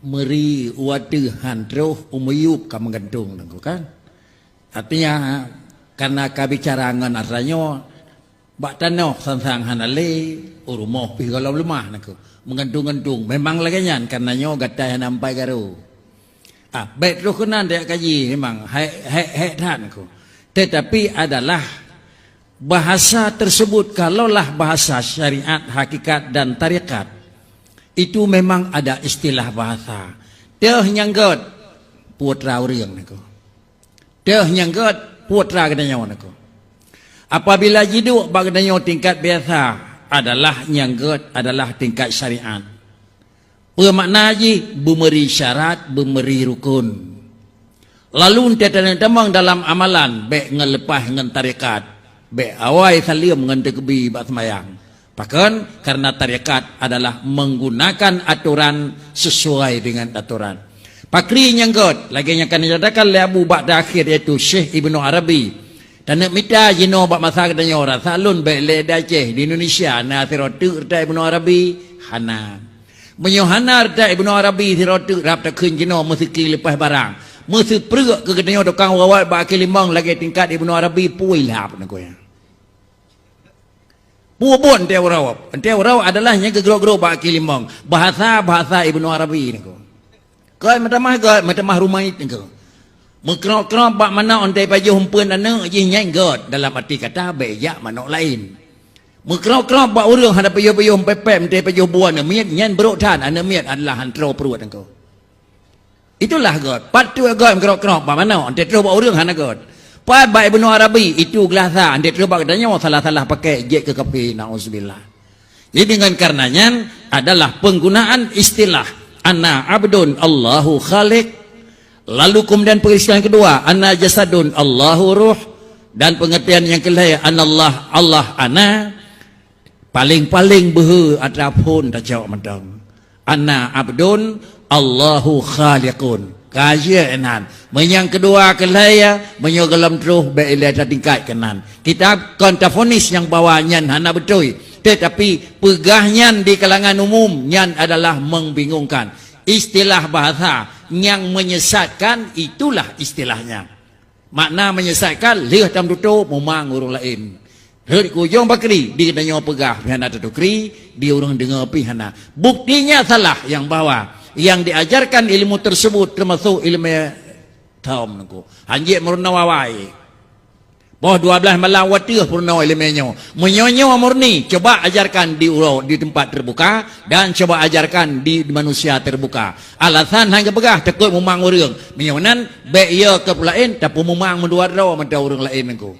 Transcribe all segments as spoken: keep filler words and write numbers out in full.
Meuri watèe han troh u miyueb ka meugantung nangku kan. Artinya, karena ka bicara ngon atra nyoe, bak tanoh sang-sang hana lé, u rumoh pih gohlom leumah nangku. Meugantung-gantung. Memang lagèe nyan, karena nyoe gata hana ampai garo. Ah, bèk troh keunan tajak kaji memang, hai, hai, hai that nangku. Tetapi adalah bahasa tersebut, kalaulah bahasa syariat, hakikat dan tarekat, itu memang ada istilah bahasa. Teuh nyang gèt, putra ureueng nangku. Teuh nyang gèt, putra geutanyoe nangku. Apabila jiduek bak geutanyoe tingkat biasa, adalah nyang gèt adalah tingkat syariat. Peue makna jih? Beumeuri syarat, beumeuri rukun. Lalu, 'oh teuh tamong dalam amalan, bèk ngon leupah ngon tarekat, bèk awai saleuem ngon teukeubie bak seumayang. Pakon? Karena tarekat adalah menggunakan aturan sesuai dengan aturan. Pakri nyang gèt, lagèe nyang ka neunyatakan lé Abu bak takhir, yaitu Syekh Ibnu Arabi. Taneuk mita jinoe bak masa geutanyoe, rasa lôn bèk lé di Aceh, di Indonesia na sidroe teuk reuta Ibnu Arabi? Hana. Meunyoe hana reuta Ibnu Arabi sidroe teuk, rab takheun jinoe meuseuki leupah barang, meuseupreuek keu geutanyoe tukang rawat bak Akhé Limong lagèe tingkat Ibnu Arabi, pui lhap nangku nyan. Peue buet 'oh teuh uroe? 'Oh teuh uroe adalah nyang geugrok-grok bak Akhé Limong. Bahasa, bahasa Ibnu Arabi nangku. Gèt meutamah, gèt meutamah rumaid nangku. Meukrok-krok bak manok 'oh teuh pajoh eumpeuen aneuk jih, nyan gèt, dalam arti kata bèk jak manok laén. Meukrok-krok bak ureueng hana pajoh-pajoh eumpeuen pèp, 'oh teuh pajoh buet aneuk miet, nyan brok that, aneuk miet adalah han troh pruet nangku. Itulah gèt. Pat teuk gèt meukrok-krok bak manok, 'oh teuh troh bak ureueng hana gèt. Pat bak Ibnu Arabi, itu glah sa, 'oh teuh troh bak geutanyoe salah-salah pakèk jeuet keu kafé, naudzubillah. Jadi, dengan karena nyan adalah penggunaan istilah ana abdun Allahu khaliq, lalu kemudian pengertian kedua, ana jasadun Allahu ruh, dan pengertian yang kelhèe, anallah, Allah ana. Paléng-paléng beuhe atra phon tacok mantong. Ana abdun, Allahu khaliqun. Ka jeuet inan. Meunyoe nyang keudua keulhèe, meunyoe gohlom troh bèk ilèe tatingkat keunan. Kitab kon tafonis nyang bahwa nyan hana beutôi. Tetapi peugah nyan di kalangan umum, nyan adalah membingungkan. Istilah bahasa nyang menyesatkan, itulah istilahnya. Makna menyesatkan, lheueh tameututoe mumang ureueng laén. Rhot keu ujong pakri, di geutanyoe peugah pih hana tatukri, di ureueng deungoe pih hana. Buktinya salah nyang bahwa nyang diajarkan ilmu tersebut teumasok ileumèe thom nangku. Hanjeuet meurunoe awai. Boh dua blaih malam watèe peurunoe ileumèe nyoe. Meunyoe nyoe murni, coba ajarkan di uroe, di teumpat teubuka, dan coba ajarkan di manusia teubuka. Alasan han geupeugah, takot mumang ureueng. Meunyoe nan, bèk yo keu peue laén, tapeumumang meudua droe mantong ureueng laén nangku.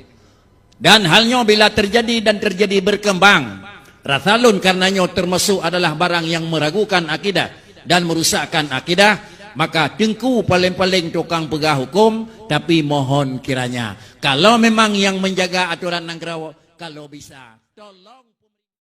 Dan hal nyoe bila terjadi dan terjadi berkembang, rasa lôn karena nyoe teumasok adalah barang nyang meragukan akidah dan merusakkan akidah, maka teungku paléng-paléng tukang peugah huköm, tapi mohon kiranya, kalau memang nyang menjaga aturan nanggroe, kalau bisa, tolong